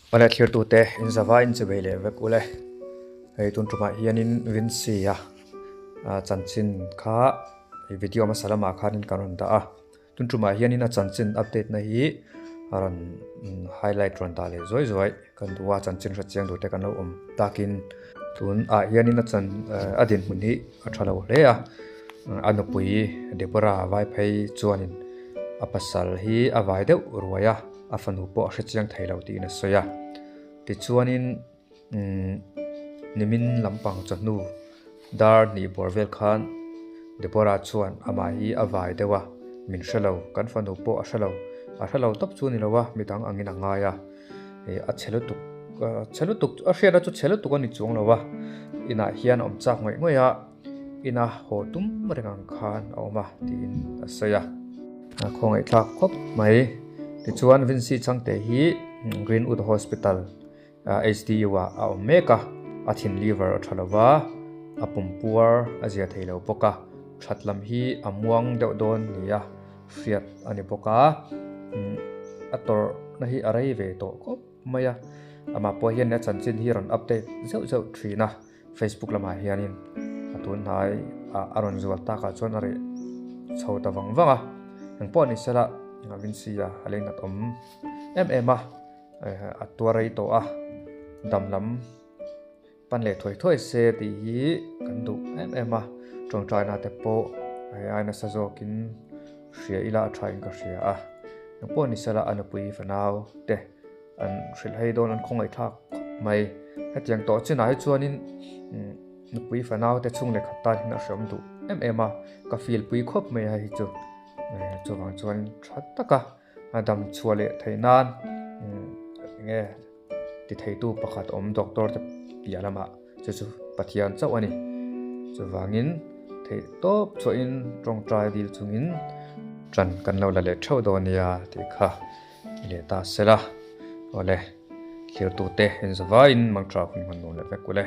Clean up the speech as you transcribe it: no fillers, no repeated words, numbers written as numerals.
Awle thlirtute in zava in chivei leh vek ule. Hei tun tumah hianin Vincy a chanchin kha video hmasa lamah khanin kan rawn dah a. Tun tumah hianin a chanchin update na hi a rawn highlight rawn dah leh zuai zuai kan duh a, chanchin hre chiang tur te kan lo awm takin tun ah hianin a chan a dinhmun hi a tha lo hle a, a nupui Deborah vai phei chuanin a pasal hi a vai deuh ruai a, a fanu pawh a hre chiang thei lo tiin a sawi a, tichuanin umm nimin lampang chawhnu dar hnih bawr vel khan Deborah chuan amah hi a vai deuh a, min hre lo, kan fanu pawh a hre lo, a hre lo tawp chu a ni lo a, midang angin a ngai a, ih a chhe lutuk chhe lutuk a hriatna chu chhe lutuk a ni chuang lo a, inah hian a awm chak ngawih ngawih a, ina haw tum reng ang khan a awm a tiin a sawi a. A khawngaihthlak khawp mai, tichuan Vincy Chhangte hi Greenwood Hospital HDU ah a awm mek a, a thin liver a tha lo va, a pum puar a zia thei lo bawk a, that lam hi a muang deuh dawn nia hriat a ni bawk a, a tawrhna hi a rei ve tawh khawp mai a, amah pawh hian a chanchin hi a rawn update zeuh zeuh thin a, Facebook lamah hianin a tunhnai ah a rawn zual takah chuan a reh chho ta vang vang a, engpawh ni sela Vincy-a a leinat awm em em a. A tuar rei tawh a, dam lam pan leh thuai thuai se tih hi kan duh em em a, tawngtaina te pawh hei ai nasa zawkin hria ila a thain ka hria a, engpawh ni sela a nupui fanau te an hrilh hei dawn an khawngaih thlak khawp mai, hetiang tawh chinah hi chuanin nupui fanau te chhung leh khat tan hian a hreawm duh em em a, ka feel pui khawp mai a hei chu chuvang chuan tha taka. A dam chhuah leh theih nan enge ti theitu pakhat awm doctor te piah lamah chu chu Pathian chauh a ni. Chuvangin theih tawp chhuahin tawngtai dil chungin ṭan kan lo la leh ṭheuh dawn nia tih kha i leh ta sela. Awle, thlirtute inzavaiin mangṭha hun hman nuam leh vek ule.